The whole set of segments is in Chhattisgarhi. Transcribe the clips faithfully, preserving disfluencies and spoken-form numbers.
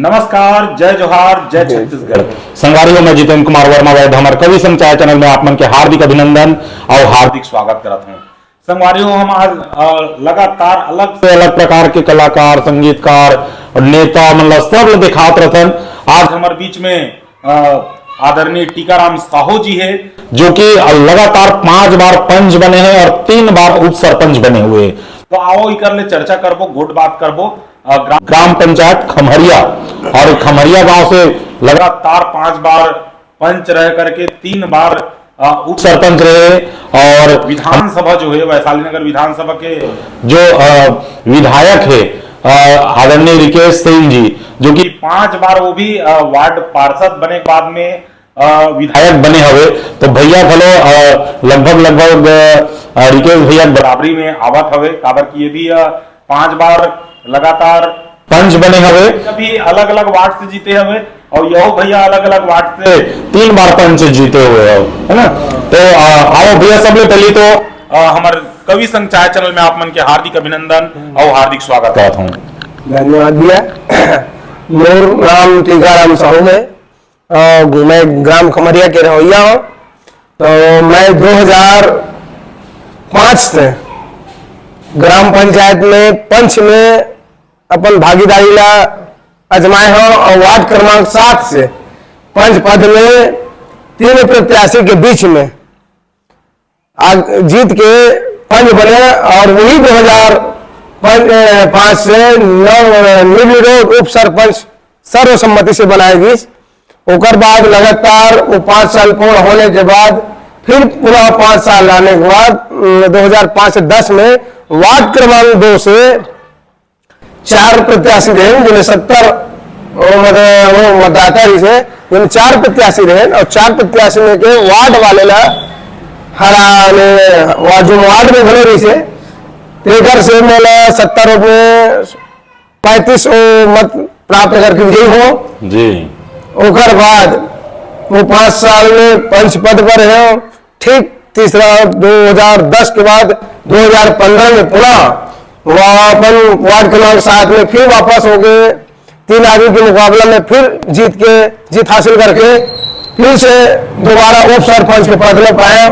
नमस्कार, जय जोहार, जय छत्तीसगढ़। संगवारी हो, मैं जितेंद्र कुमार वर्मा वैद, हमर कवि संग चाय चैनल में आप मन के हार्दिक अभिनंदन और हार्दिक स्वागत करत हूँ। संगवारी हो, हम आज, अ, लगातार अलग से अलग प्रकार के कलाकार, संगीतकार और नेता मन ला सब ला दिखात रहथन। आज हमर बीच में, अ, आदरणीय टीकाराम साहू जी है, जो कि लगातार पांच बार पंच बने हैं और तीन बार उप सरपंच बने हुए हैं। तो आओ, इकर ले चर्चा करबो, गोठ बात करबो। अ, ग्राम, ग्राम पंचायत खमहरिया, और खमहरिया गांव से लगातार पांच बार पंच रह करके तीन बार, अ, उप सरपंच रहे और विधानसभा जो है, वैशाली नगर विधानसभा के जो, अ, विधायक है, अ, आदरणीय रिकेश सिंह जी, जो कि पांच बार वो भी, अ, वार्ड पार्षद बने के बाद में, अ, विधायक बने हवे। तो भैया घलो, अ, लगभग, लगभग, अ, रिकेश भैया के बराबरी में आवत हवे, काबर कि ये भी, अ, पांच बार लगातार पंच बने हवे। सभी अलग-अलग वार्ड से जीते हवे और यहो भैया अलग-अलग वार्ड से तीन बार पंच जीते हुए हो, है ना? तो, अ, आओ भैया, सबले पहली तो, अ, हमर कवि संग चाय चैनल में आप मन के हार्दिक अभिनंदन और हार्दिक स्वागत करत हूँ। धन्यवाद भैया। मोर नाम टीकाराम साहू है। अ, मैं ग्राम खमरिया के रहवैया हूँ। तो मैं दो हज़ार पाँच से ग्राम पंचायत में पंच में अपन भागीदारी ला आजमाए हूँ और वार्ड क्रमांक सात से पंच पद में तीन प्रत्याशी के बीच में आग-, जीत के पंच बने और वही दो हज़ार पाँच से नव निर्विरोध उप सरपंच सर्वसम्मति से बनाए गइस। ओकर बाद लगातार वो पाँच साल पूर्ण होने के बाद फिर पुनः पाँच साल रहने के बाद, अम, दो हज़ार पाँच से दस में वार्ड क्रमांक दो से चार प्रत्याशी रहे, जिन्हें सत्तर वो मत-, वो मतदाता रहिसे, जिन चार प्रत्याशी रहे और चार प्रत्याशी में के वार्ड वाले ला हराने, वा-, जो वार्ड में घलो रहिसे, तेकर से मोला सत्तर में पैंतीस वो मत प्राप्त करके विजयी हो। जी। ओकर बाद वो पाँच साल में पंच पद पर रहे। ठीक तीसरा दो हज़ार दस के बाद दो हज़ार पन्द्रह में पुनः वह अपन वार्ड क्रमांक सात में फिर वापस हो गए। तीन आदमी के मुकाबला में फिर जीत के, जीत हासिल करके फिर से दोबारा उप सरपंच के पद में पाए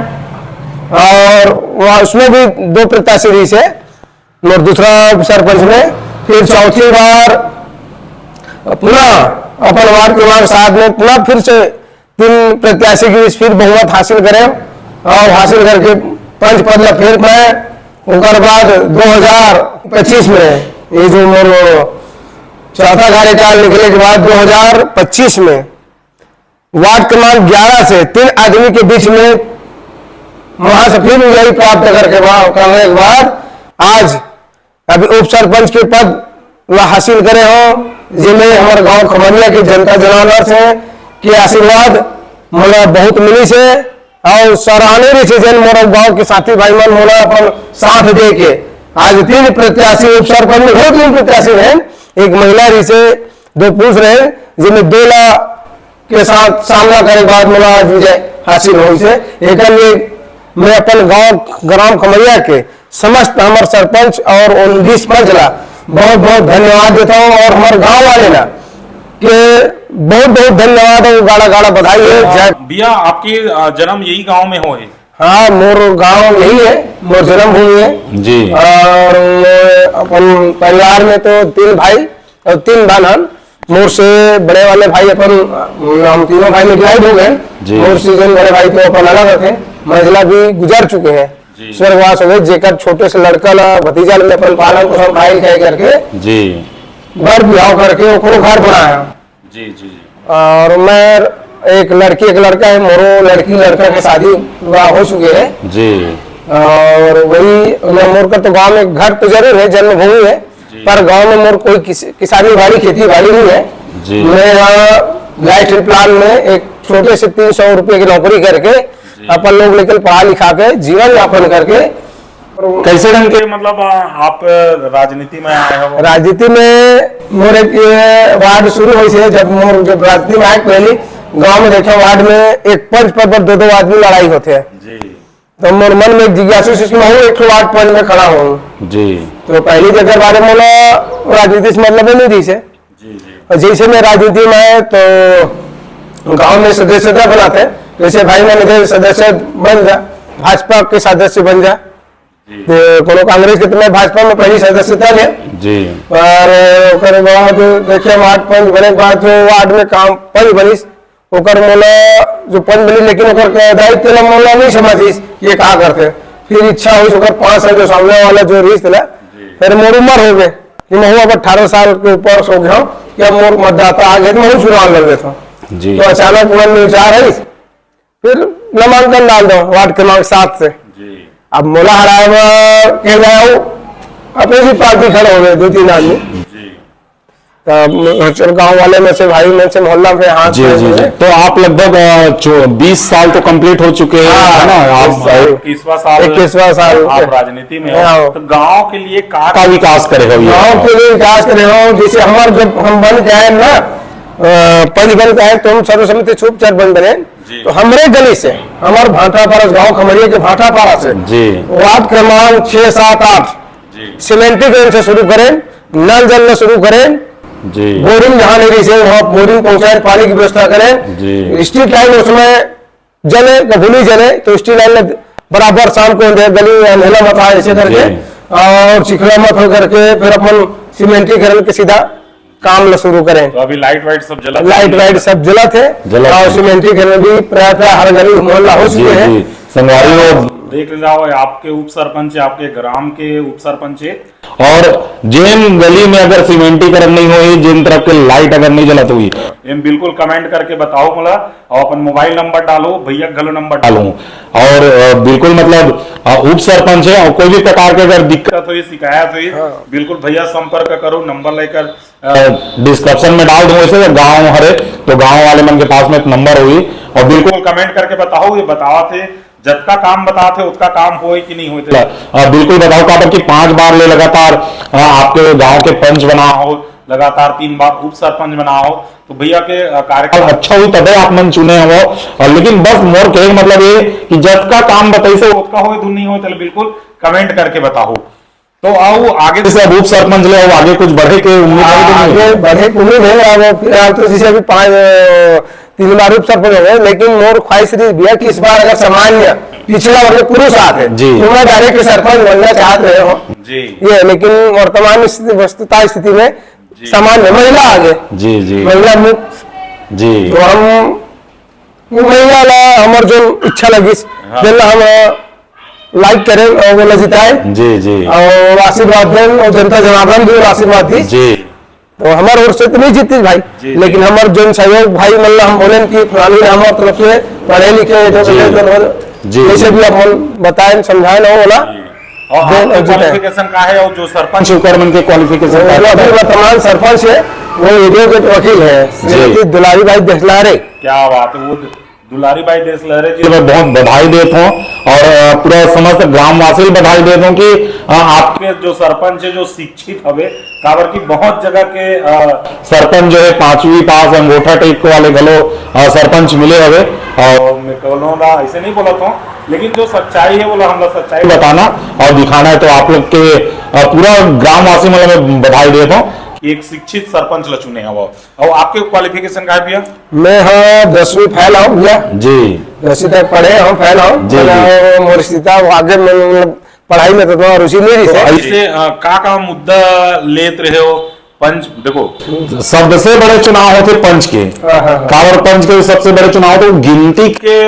और वह उसमें भी दो प्रत्याशी रहिसे। और दूसरा उप सरपंच में फिर चौथी बार पुनः अपन वार्ड क्रमांक सात में पुनः फिर से तीन प्रत्याशी के बीच फिर बहुमत हासिल करे और हासिल करके पंच पद ला फेर पाए। ओकर बाद दो हज़ार पच्चीस में ये जो मोर चौथा कार्यकाल निकले के बाद दो हज़ार पच्चीस में वार्ड क्रमांक ग्यारह से तीन आदमी के बीच में वहां से फिर विजयी प्राप्त करके वहां करने के बाद आज अभी उप सरपंच के पद ला हासिल करे हो, जेमे हमर गांव खमरिया के जनता जनार्दन से के आशीर्वाद मोला बहुत मिलिस हे और सराहनीय रहिसे, जेन मोर गांव के साथी भाई मन मोला अपन साथ दे के आज तीन प्रत्याशी उप सरपंच में घलो तीन प्रत्याशी रहे, एक महिला रहिसे, दो पुरुष रहे, जेमे दो ला के साथ सामना करे के बाद मोला आज विजय हासिल होइस हे। एकर लिए मैं अपन गांव ग्राम खमरिया के समस्त हमर सरपंच और उनतीस पंच ला बहुत बहुत धन्यवाद देता हूँ और हमर गांव वाले ला के बहुत बहुत धन्यवाद और गाड़ा गाड़ा बधाई है। जय। भैया, आपके, अ, जन्म यही गांव में होए? हाँ, मोर गांव यही है, मोर जन्मभूमि है। जी। और मैं अपन परिवार में तो तीन भाई और तीन बहन हन। मोर से बड़े वाले भाई अपन, हम तीनों भाई में डिवाइड हो गए। जी। मोर से जन बड़े भाई तो अपन अलग रखे, मंझला भी गुजर चुके हैं, जी। स्वर्गवास हो गए। जेकर छोटे से लड़का ला, भतीजा ला अपन पालन पोषण खाए लिखाए करके, जी। घर बिहाव करके ओकरो घर बनाया। जी, जी, जी। और मैं एक लड़की, एक लड़का है, मोरो लड़की, लड़का के शादी विवाह हो चुके हैं। जी। और वही, मतलब, मोर का तो गांव में घर तो जरूर है, जन्मभूमि है, जी। पर गांव में मोर कोई किस-, किसानी बाड़ी, खेती बाड़ी नहीं है। जी। मैं यहाँ लाइट प्लांट में एक छोटे से तीन सौ रुपये की नौकरी करके जी। अपन लोग लेकर पढ़ा लिखा के जीवन यापन करके। कैसे ढंग के, मतलब, आ, आप राजनीति में आए हो? राजनीति में मोर एक ये वार्ड शुरू होइस हे, जब मोर जब राजनीति में आए पहली गांव में देखे वार्ड में एक पंच पद पर दो दो आदमी लड़ाई होते हैं। जी। तो मोर मन में एक जिज्ञासु से कि मैं एक ठो वार्ड पंच में खड़ा हूँ। जी। तो पहली जगह बारे में मोला राजनीति से मतलब ही नहीं रहिस हे। जी, जी। और जैसे मैं राजनीति में आए तो गांव में सदस्यता बनाते हैं, जैसे भाई मन इधर सदस्य बन जा, भाजपा के सदस्य बन जा, तो कोनो कांग्रेस के, तो मैं भाजपा में पहली सदस्यता ले। जी। और ओकर बाद देखिए, वार्ड पंच बने के बाद जो वार्ड में काम पंच बनिस, ओकर मोला जो पंच बनी, लेकिन ओकर दायित्व ला मोला नहीं समझिस, ये का करते। फिर इच्छा हुई ओकर पाँच साल जो सामने वाला जो रहिस तेला, फिर मोर उम्र हो गए कि मैं अब अठारह साल के ऊपर हो गया हूँ कि अब मोर मतदाता आ गए तो मैं चुनाव लड़ देता हूँ। जी। तो अचानक मन में विचार है, फिर नामांकन डाल दो वार्ड क्रमांक सात से। जी। अब मोला हराए बर के जाओ, अपोजिट पार्टी खड़े हो गए दो तीन आदमी। जी। तब चल गांव वाले में से, भाई में से, मोहल्ला में हाथ जी में जी से। जी। तो आप लगभग अ, जो बीस साल तो कंप्लीट हो चुके हैं, हाँ, है ना? बीस साल। आप इक्कीसवां साल इक्कीसवां साल। आप राजनीति में हाँ। हो, तो गांव के लिए का का विकास करे हो ये? गांव के लिए विकास करे हो, जैसे हमारे जब हम बन के आए ना, अ, पंच बन के आए तो हम सर्वसम्मति से उपचार बन बने। जी। तो हमरे गली से, हमारे भाटापारा गांव खमरिया के भाटापारा से जी। वार्ड क्रमांक छह, सात, आठ जी। सीमेंटीकरण से शुरू करें, नल जल में शुरू करें, जी। बोरिंग जहाँ नहीं रही से वहाँ बोरिंग पहुंचाए, पानी की व्यवस्था करें। जी। स्ट्रीट लाइन उसमें जले, कभू नहीं जले, तो स्ट्रीट लाइन में बराबर शाम को अंधेर गली में अंधेला मत आए, ऐसे करके जी। और चिखला मत हो करके फिर अपन सीमेंटीकरण के सीधा काम ला शुरू करें। तो अभी लाइट वाइट सब जला लाइट वाइट सब जलत है जलत और है। सीमेंटीकरण भी प्रायतः हर गली मोहल्ला हो जी चुके हैं। जी। संगवारी हो, देख रहे हो, आपके उप सरपंच है, आपके ग्राम के उप सरपंच है। और जेन गली में अगर सीमेंटीकरण नहीं होई, जेन तरफ के लाइट अगर नहीं जलत होई, एम बिल्कुल कमेंट करके बताओ मोला, और अपन मोबाइल नंबर डालो, भैया घलो नंबर डालो। डालूं। और अ, बिल्कुल मतलब अ, उप सरपंच है और कोई भी प्रकार के अगर दिक्कत दिक्कत हुई, शिकायत हुई, बिल्कुल भैया संपर्क करो, नंबर लेकर। डिस्क्रिप्शन में डाल दूं, वैसे गांव हरे तो गांव वाले मन के पास में एक नंबर होई। और बिल्कुल बिल्कुल कमेंट करके बताओ, ये बतावा थे, जतका काम बता थे उतका काम होए कि नहीं होए थे। अ, बिल्कुल बताओ, काबर कि पांच बार ले लगातार अ, आपके गांव के पंच बना हो, लगातार तीन बार उप सरपंच बना हो, तो भैया के अ, कार्यकाल अच्छा हुई तबे आप मन चुने हो। और लेकिन बस मोर कहे के मतलब ये कि जतका काम बताई से ओतका होए धुन नहीं होए, तो बिल्कुल कमेंट करके बताओ। तो आओ आगे जैसे अब उप सरपंच ले, अब आगे कुछ बढ़े के उम्मीद है कि नहीं? आगे बढ़े के उम्मीद है। अब फिलहाल तो जैसे अभी पाँच, अ, तीन बार उप सरपंच हो गए, लेकिन मोर ख्वाहिश रही भैया कि इस बार अगर सामान्य पिछड़ा वर्ग पुरुष आते जी। तो मैं डायरेक्ट सरपंच बनना चाहते हो। जी। ये, लेकिन वर्तमान स्थिति, वस्तुतः स्थिति में सामान्य महिला आगे, जी जी महिला मुक्त। जी। तो हम वो महिला ला हमर जो इच्छा लगिस, हाँ। जेला हम लाइक करें और वो जिताए जी जी। और आशीर्वाद दें और जनता जनार्दन भी आशीर्वाद दी। जी। तो हमारे ओर से तो नहीं जीती भाई, जी, लेकिन हमारे जो सहयोग भाई मतलब हम बोले कि फलानी ने हमारे तरफ से पढ़े लिखे हैं, तो जी। बोले तो जी, जैसे जी। भी अपन बताएं, समझाएं ना, वो बोला। और बोल, आपके जी, क्वालिफिकेशन का है और जो सरपंच पंच उकर मन के क्वालिफिकेशन वो अभी वर्तमान सरपंच है, वो एरिया के वकील है, श्रीमती दुलारी भाई देसलारे। क्या बात है, वो दुलारी भाई देसलहरे जी मैं बहुत बधाई देता हूँ और अ, पूरा समस्त ग्रामवासी को बधाई देता हूँ कि अ, आप के जो सरपंच है जो शिक्षित हवे, काबर की बहुत जगह के अ, सरपंच जो है पांचवी पास अंगूठा टेक वाले घलो अ, सरपंच मिले हवे। और मैं कोनो ला ऐसे नहीं बोला था, लेकिन जो सच्चाई है वो ला हम लोग सच्चाई बताना और दिखाना है, तो आप लोग के अ, पूरा ग्रामवासी मतलब मैं बधाई देता हूँ। एक शिक्षित सरपंच ला चुने हवा। और आपके क्वालिफिकेशन का है भैया? मैं हाँ दसवीं फेल हूँ भैया, जी। दसवीं तक पढ़े हूँ, फेल हूँ। जी, जी। मेरा मोर सीधा आगे में मतलब पढ़ाई में तो थोड़ा रुचि नहीं रही है। ऐसे अ, का का मुद्दा लेत रहे हो पंच? देखो, सबसे बड़े चुनाव होते पंच के। हाँ, हाँ, हाँ। काबर पंच के सबसे बड़े चुनाव तो गिनती के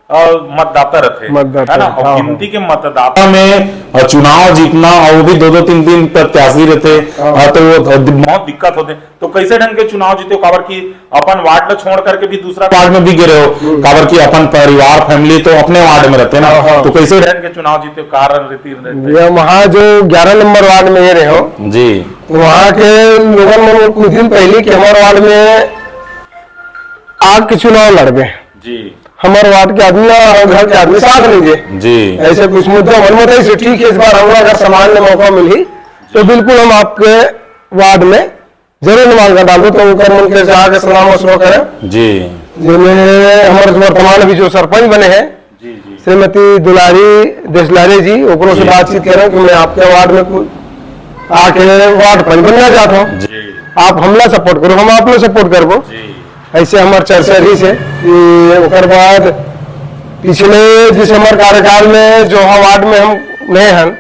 अ, मतदाता रहते हैं, मतदाता, है ना? हाँ, और हाँ। गिनती के मतदाता में अ, चुनाव जीतना और वो भी दो दो तीन तीन प्रत्याशी रहते हैं, अ, तो वो द- बहुत दिक्कत होते हैं। तो कैसे ढंग के चुनाव जीते हो? काबर की अपन वार्ड ला छोड़ करके भी दूसरा वार्ड में भी गिरे हो, काबर कि अपन परिवार फैमिली तो अपने वार्ड में रहते हैं ना, हाँ, हाँ। तो कैसे ढंग के चुनाव जीते हो? कारण रीति रहते हैं। भैया वहाँ जो ग्यारह नंबर वार्ड में ये रहे हो, जी तो वहाँ के लोगन मन कुछ दिन पहले कि हमारे वार्ड में आग के चुनाव लड़बे, जी हमारे वार्ड के आदमी और घर के आदमी साथ लेंगे। जी ऐसे कुछ मुद्दा मन में था, इसे ठीक है, इस बार हम अगर सामान्य मौका मिली तो बिल्कुल हम आपके वार्ड में जरूर नामांकन डालबो। तो उनकर मन के जाके सलाह मशवरा करें, जी जिन्हें हमारे वर्तमान अभी जो सरपंच बने हैं जी जी श्रीमती दुलारी देसलारे जी, ओकरो से बातचीत करें कि मैं आपके वार्ड में कुछ आके वार्ड पंच बनना चाहता हूँ। जी। आप हमला सपोर्ट करो, हम आप ला सपोर्ट करबो। जी। ऐसे हमार चर्चा रहिस हे कि ओकर बाद पिछले जिस हमार कार्यकाल में जो हम वार्ड में हम नए हन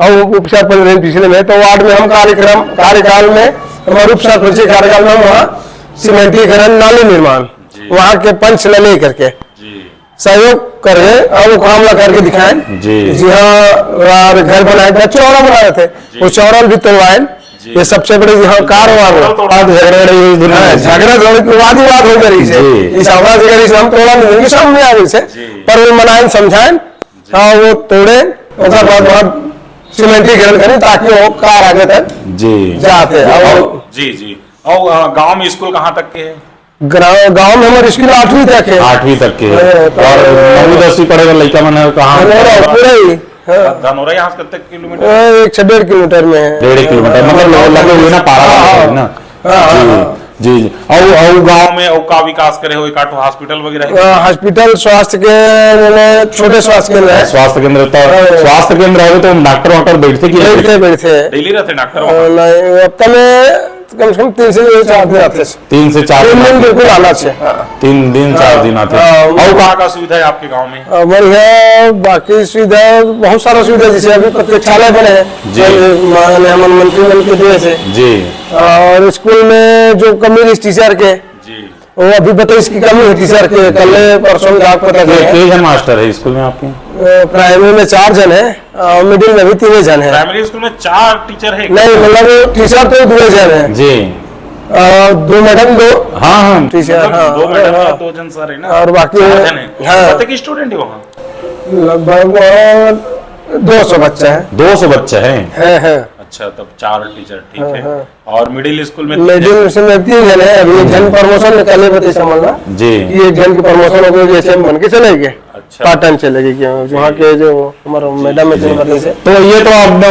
और उप सरपंच रहे पिछले में, तो वार्ड में हम कार्यक्रम, कार्यकाल में, हमारे उप सरपंच के कार्यकाल में हम वहाँ सीमेंटीकरण, नाली निर्माण, जी। वहाँ के पंच ला लेकर के जी। सहयोग करे और वो काम ला करके दिखाएं। जी। जी हाँ, और घर बनाए, घर चौड़ा बनाए थे, जी। वो चौड़ा भी तोड़वाएं। जी। ये सबसे बड़े यहाँ कार वार चौड़ा तोड़ा। बात झगड़ा रही उस दिन हाँ, में। झगड़ा झगड़ा के वाद विवाद हो गई से। जी। इस आवाज अगर इस हम तोड़ा नहीं देंगे, सामने आ गई से। जी। पर वो मनाएं, समझाएं, जी। हाँ, वो तोड़े, ओकर बाद वहाँ सीमेंटीकरण करें ताकि वो कार आगे तक जी। जाते। और जी, जी। और, अ, गांव में स्कूल कहाँ तक के है? ग्रा-, गांव में हमारे स्कूल आठवीं तक है। आठवीं तक के। हाँ, तो और नौवीं दसवीं पढ़े वाला लड़का मन है कहाँ? धनौरा, पूरा ही। हाँ। धनौरा यहाँ से कितने किलोमीटर? हाँ, एक से डेढ़ किलोमीटर में है। डेढ़ किलोमीटर, मतलब हाँ, लगे हुए ना, पारा हाँ, वाला है ना? हाँ, हाँ, जी, हाँ। जी, जी। और, और गांव में और का विकास करे हो, एक आठ हॉस्पिटल वगैरह है? हाँ, हॉस्पिटल, स्वास्थ्य के, मैंने छोटे स्वास्थ्य केंद्र है। स्वास्थ्य केंद्र तो, हाँ। स्वास्थ्य केंद्र हो तो डॉक्टर वॉक्टर बैठते कि नहीं? बैठते, बैठते। डेली रहते डॉक्टर हाँ, वहाँ? नहीं, हफ्ता में कम से कम तीन से चार दिन आते हैं। तीन से चार तीन दिन दिन आते। बिल्कुल आना चाहिए। हाँ। तीन दिन, चार हाँ, दिन आते हैं। हाँ, और कहाँ का सुविधा है आपके गांव में? हमारे यहाँ बाकी सुविधा, बहुत सारा सुविधा, जैसे अभी प्रतीक्षालय बने हैं, जी। माननीय हमन मंत्री मन के दिए से। जी। और स्कूल में जो कमी रही टीचर के, जी। वो अभी बताइए इसकी कमी है टीचर के, कल परसों जाके पता ये चला। कई जन मास्टर है स्कूल में आपके? अ, प्राइमरी में चार जन है और मिडिल में भी तीन जन है। प्राइमरी स्कूल में चार टीचर है? नहीं, मतलब टीचर तो दो जन है। जी। अ, दो मैडम, दो हाँ, हाँ। टीचर, मतलब हाँ, दो मैडम हाँ। और दो जन सर है ना? और बाकी चार जन है। हाँ। कितने की स्टूडेंट है वहाँ? लगभग वहाँ दो सौ बच्चा है। दो सौ बच्चा है? है, है। अच्छा, तब चार टीचर, ठीक हाँ, है। हाँ। और मिडिल स्कूल में तीन मिडिल जन? से में तीन जन है, अभी एक जन प्रमोशन में कल ही बताइस हमन ला जी। कि एक जन की प्रमोशन हो गई, जैसे हम बन के चले गए। अच्छा। पाटन चले गए, क्यों? वहाँ जी। के जो हमारे जी, मैडम है, जी। तीन बजे से। तो ये तो आप,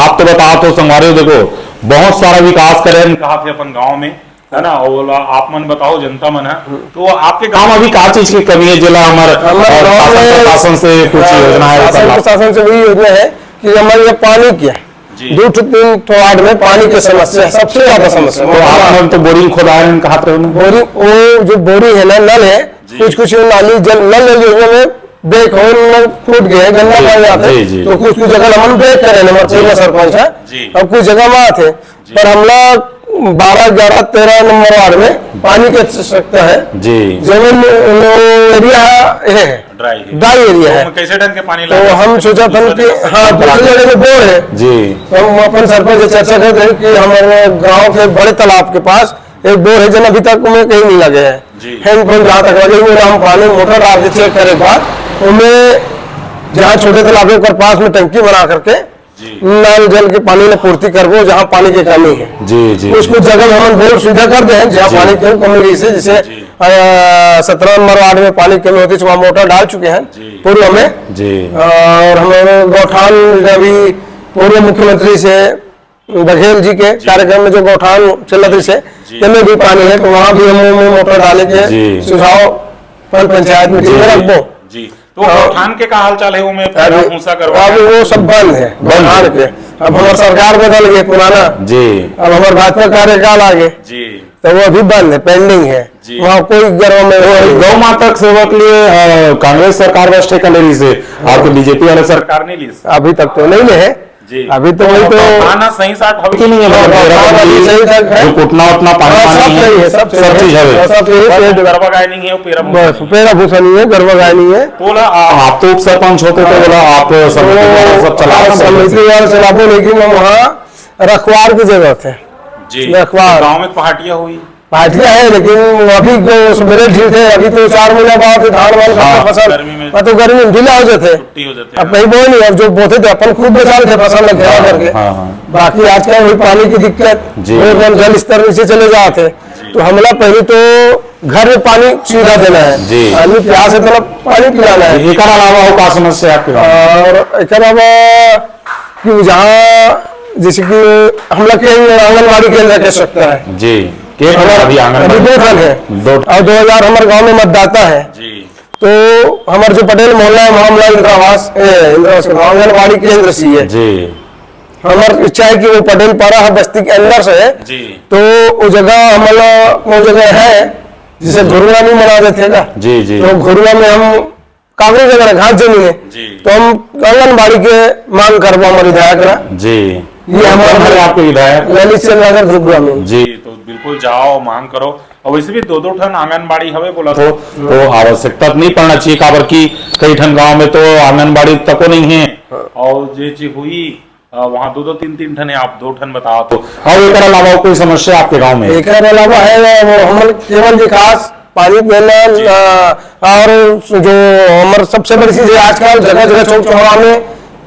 आप तो बता तो संगवारी हो, देखो, बहुत सारा विकास करे हैं, कहा थे अपन गांव में, है ना? और आप मन बताओ, जनता मन है, हम्म। तो आपके गांव में अभी का चीज की कमी है, जिला हमारे, हमारे और गांव शासन में प्रशासन से कुछ हाँ, योजना है, शासन प्रशासन से वही योजना है कि हमारे यहाँ पानी की है। जी। दो ठो तीन ठो वार्ड में पानी की समस्या है, सबसे ज्यादा समस्या। तो आप मन तो बोरिंग खोदाए हैं, कहा थे ना? बोरिंग, वो जो बोरिंग है ना, नल है, जी। कुछ कुछ नाली जल, नल, नल योजना में ब्रेक हो, नल फूट गए, गंदा जी, पानी आता है, जी, जी। तो कुछ कुछ जगह हम ब्रेक करें, हमारे जी। पूर्व सरपंच है, जी। और कुछ जगह में आते हैं। जी। पर हमला बारह, ग्यारह, तेरह नंबर वार्ड में पानी की आवश्यकता है। जी। जमीन एरिया है, ड्राई है। ड्राई एरिया तो है। हम कैसे ढंग के पानी तो लाएंगे? हम सोचा था दूसरे कि जगह से हाँ, दूसरे जगह में बोर है। जी। तो हम अपन सरपंच से चर्चा करते हैं कि हमारे गांव के बड़े तालाब के पास एक बोर है, जो अभी तक में कहीं नहीं लगे है। जी। हैंडपंप जहाँ तक लगे हुए, हम पानी मोटर डाल के चेक करे के बाद उनमें जहाँ छोटे तालाब है, ओकर पास में टंकी बना करके जी। नल जल के पानी ल पूर्ति करबो, जहाँ पानी के कमी है। जी, जी, कुछ, जी। कुछ जगह में हमन बोर सुविधा कर दे हैं, जहाँ जी। पानी के कमी रही से, जैसे, जी। अ, सत्रह नंबर वार्ड में पानी की कमी होती है, वहाँ मोटर डाल चुके हैं जी। पूर्व में। जी। और हमारे गौठान में भी पूर्व मुख्यमंत्री से बघेल जी के जी। कार्यक्रम में जो गौठान चलत रही से, जी। तेमे भी पानी है, तो वहाँ भी हम, हम मोटर डाले के जी। सुझाव अपन पंचायत मीटिंग जी, में जी। रखबो। जी। तो हाँ। गौठान के का हाल चाल है, वो में अभी, पेरा भूसा करवा अभी के? वो सब बंद है, बंद गौठान है। के। अब हमार सरकार बदल गई, पुराना। जी। अब हमार भाजपा कार्यकाल आ गए। जी। तो वो अभी बंद है, पेंडिंग है। जी। वहाँ कोई गरवा में तो नहीं। गौ माता के सेवा के लिए, अ, कांग्रेस सरकार बस ठेका ले रही से, आपको बीजेपी वाले सरकार नहीं ली? अभी तक तो नहीं ले है। जी। अभी तो वही तो हाँ, ना सही साठ हवे कि नहीं है, मतलब, हाँ, मेरा हाँ, बंदी, सही साठ है। जो कुटना उटना, पानी हाँ, पानी सब नहीं है, सही है, सब सही सब है। चीज हवे। हाँ, सब सही है, बस पेड़ गरवा गाय नहीं है, पेरा भूसा बस, नहीं है। पेरा भूसा नहीं है, गरवा गाय नहीं है। तो बोला, आ, आप तो उप सरपंच होते तो बोला, आप समिति तो द्वारा सब चला आप सकते समिति थे। द्वारा चलाते, लेकिन हम वहाँ रखवार की जरूरत है। जी। रखवार। तो गाँव में पहाटिया हुई। भाटिया है, लेकिन अभी तो सुबेरे ठीक थे, अभी तो चार महीना बाद धान वान करते हाँ, फसल, गर्मी में। हाँ, तो गर्मी में ढीला हो जाते। छुट्टी हो जाते अब हैं। कहीं बोए नहीं, अब जो बोते थे अपन खुद बचा लेते फसल में घेरा हाँ, करके। हाँ, हाँ। बाकी आजकल वही पानी की दिक्कत, जी। वो कौन जल स्तर नीचे चले जाते। जी। तो हमला पहले तो घर में पानी सुविधा देना है, जी। आदमी प्यास है तो पानी पिलाना है। एकर अलावा और का समस्या है आपके गाँव में? और एकर अलावा कि जहाँ जैसे कि हम लोग के आंगनबाड़ी केंद्र कह सकता है। जी। के ठन हमारा अभी आंगनबाड़ी? अभी दो ठन है। दो ठन। और दो हज़ार हमारे गांव में मतदाता है। जी। तो हमारे जो पटेल मोहल्ला है, वहाँ हमारा इंदिरा आवास, ए, इंदिरा आवास, आंगनबाड़ी केंद्र सी है। जी। हमर इच्छा है कि वो पटेल पारा ह बस्ती के अंदर से है, जी। तो वो जगह हमला वो जगह है, जिसे घुरुआ नहीं बना देते का। जी, जी। तो घुरुआ में हम कागरी जगह घास जमीन है, जी। तो हम आंगनबाड़ी के मांग करबो हमारे विधायक ला। जी। ये हमारे कौन है आपके विधायक? ललित सिंह नगर घुरुआ में। जी, तो बिल्कुल जाओ, मांग करो। और वैसे भी दो दो ठन आंगनबाड़ी हवे बोला तो, तो आवश्यकता तो नहीं पड़ना चाहिए, काबर कि कई ठन गांव में तो आंगनबाड़ी तको नहीं है। हाँ। और जे चीज हुई, अ, वहाँ दो दो तीन तीन ठन है, आप दो ठन बताओ तो। और एकर अलावा कोई समस्या आपके गांव में? एकर अलावा है वो हमर केवल विकास, पानी देना, जी। अ, और जो हमर सबसे बड़ी चीज है आजकल जगह जगह चौक चौराहा में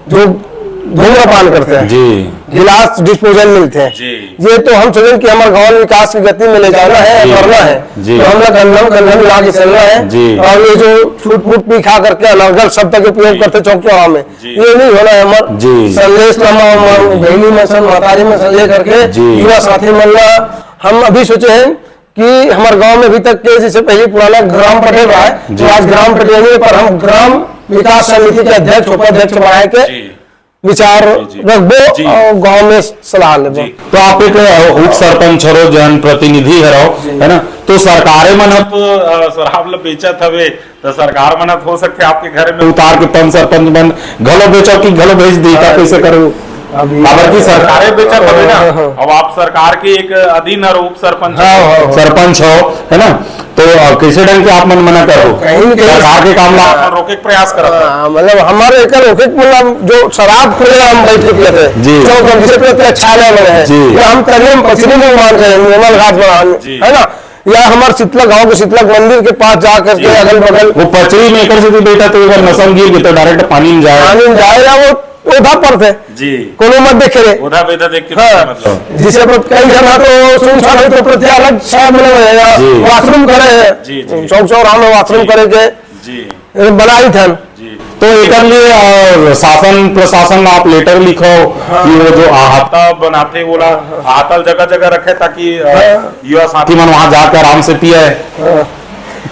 जो धूम्रपान करते हैं, जी। गिलास डिस्पोजल मिलते हैं, जी। ये तो हम सोचें कि हमारे गांव विकास की गति में ले जाना है, जी। करना है, जी। तो हम लोग कंधम कंधम मिला के चलना है। जी। और ये जो छूट फूट पी खा करके अनर्गल शब्द का उपयोग जी। करते चौक चौराहा में, जी। ये नहीं होना है। हमार जी। संदेश ला हमार जी। बहनी मन सन, महतारी मन सन ले करके जी। युवा साथी मन ला हम अभी सोचे हैं कि हमारे गांव में अभी तक के जैसे पहले पुराना ग्राम पटेल रहा है, जी। तो आज ग्राम पटेल नहीं, पर हम ग्राम विकास समिति के अध्यक्ष, उपाध्यक्ष बनाए के जी। विचार जी, जी। रखबो जी। और गांव में सलाह लेबो। जी। तो आप एक, अ, उप सरपंच हरो, जनप्रतिनिधि हरो, जी। है ना? तो सरकारे मन ह तो, अ, शराब ल बेचत हवे, तो सरकार मन ह तो हो सकथे आपके घर में उतार के पंच सरपंच मन घलो बेचो कि घलो भेज दी, का हाँ, कैसे करो? अभी काबर कि सरकारे बेचत हवे ना, हाँ, हाँ। अब आप सरकार के एक अधीन हरो, उप सरपंच हाँ, हो। हाँ, हाँ। सरपंच हो, है ना? तो, अ, कैसे ढंग के आप मन मना करो? कहीं न कहीं सरकार के काम ला आप मन रोके के प्रयास करत हो। हाँ, मतलब हमारे एकर रोके के मतलब जो शराब खुले हम बैठ के पीते हैं, जी। चौक पर जिसे पीते हैं, छाले में है। जी। या हम तरियम पश्चिमी में मान रहे हैं, निर्मल घाट बना, जी। है ना? या हमारे शीतला गांव के शीतला मंदिर के पास जा करके जी। अगल बगल वो पचरी में एकर से भी बेटा तो अगर नशा में गिर के तो direct पानी में जाए। पानी में जाए या वो ओधा पड़थे। जी। कोनो मत देखे रे। ओधा बेधा देख के हाँ। मतलब। जिसे पर कई जगह तो सुनसान है तो प्रति अलग शहर में रहेगा। जी। Washroom करे है। जी, जी। चौक चौराहा में washroom जी। करे के जी। ए, बनाई थन। जी। तो एकर लिए, अ, शासन प्रशासन में आप letter लिखो हाँ। कि वो जो अहाता बनाथे, वोला अहाता जगह जगह रखे ताकि, अ, हाँ। युवा साथी मन वहाँ जाके आराम से पिए। हाँ।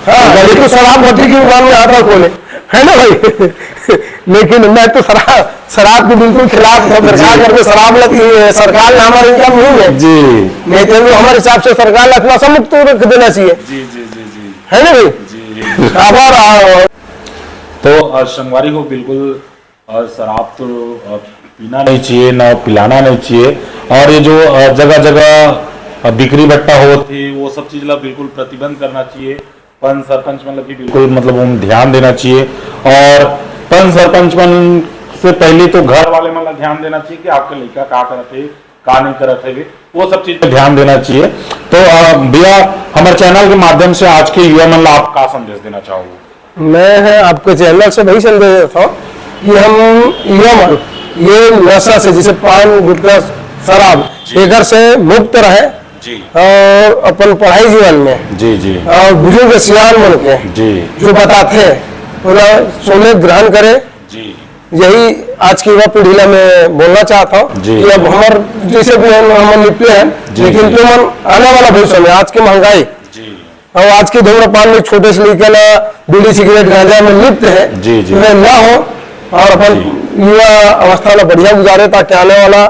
हाँ, लेकिन शराब भट्टी की दुकान में आटा खोले, है ना भाई? लेकिन मैं तो शराब, शराब के बिल्कुल खिलाफ हूँ, सरकार जी। करके शराब लगी है, सरकार में हमारा income नहीं है। जी। नहीं तो हमारे हिसाब से सरकार ला नशा मुक्त रख देना चाहिए। जी, जी, जी, जी। है ना भाई? जी। अब और, आ, तो, आ, संगवारी हो, बिल्कुल, आ, शराब तो, आ, पीना नहीं चाहिए, ना पिलाना नहीं चाहिए। और ये जो, आ, जगह-जगह, आ, बिक्री बट्टा होत हे, वो सब चीज ला बिल्कुल प्रतिबंध करना चाहिए। पंच सरपंच मन ला भी बिल्कुल, मतलब, ओम ध्यान देना चाहिए। और पंच सरपंच मन से पहले तो घर वाले मन ला ध्यान देना चाहिए कि आपके लइका का करत हे, का नहीं करत हे, वो सब चीज पे ध्यान देना चाहिए। तो, अ, भैया, हमारे channel के माध्यम से आज के युवा मन ला आप का संदेश देना चाहोगे? मैं है आपके channel से वही संदेश देता हूँ कि हम युवा मन ये नशा से, जैसे पान, गुटखा, शराब, जी। एकर से मुक्त रहे जी। और अपन पढ़ाई जीवन में जी, जी। और बुजुर्ग सियान मन के जी। जो बताथे, ओला सोने ग्रहण करे। जी। यही आज की युवा पीढ़ी ला मैं बोलना चाहता हूँ जी। कि अब हमर जैसे भी हम, हम निपटे हैं, जी, लेकिन जी। तुमन आने वाला भविष्य में आज की महंगाई जी। और आज के धूम्रपान में छोटे से लेकर ना बीड़ी, सिगरेट, गांजा में लिप्त है, जी, जी। वे ना हो और अपन जी। युवा अवस्था में बढ़िया गुजारे, ताकि आने वाला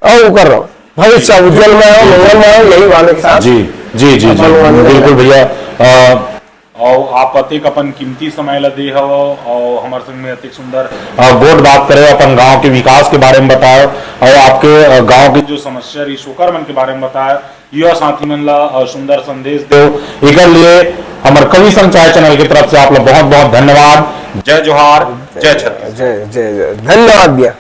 और कर रहा हूँ भविष्य उज्जवल में हो, मंगल में हो, यही वाले के साथ जी, जी, जी, जी, अपन वाले बिल्कुल भैया। अ, और आप अतेक अपन कीमती समय ला दे हव और हमर संग में अतेक सुंदर, अ, गोठ बात करे, अपन गांव के विकास के बारे में बताए और आपके, अ, गांव के जो समस्या रही, ओकर मन के बारे में बताए, युवा साथी मन ला, अ, सुंदर संदेश देव। एकर लिए हमर कवि संचार channel की तरफ से आप ला बहुत-बहुत धन्यवाद। जय जोहार, जय छत्तीसगढ़। जय, जय, जय। धन्यवाद भैया।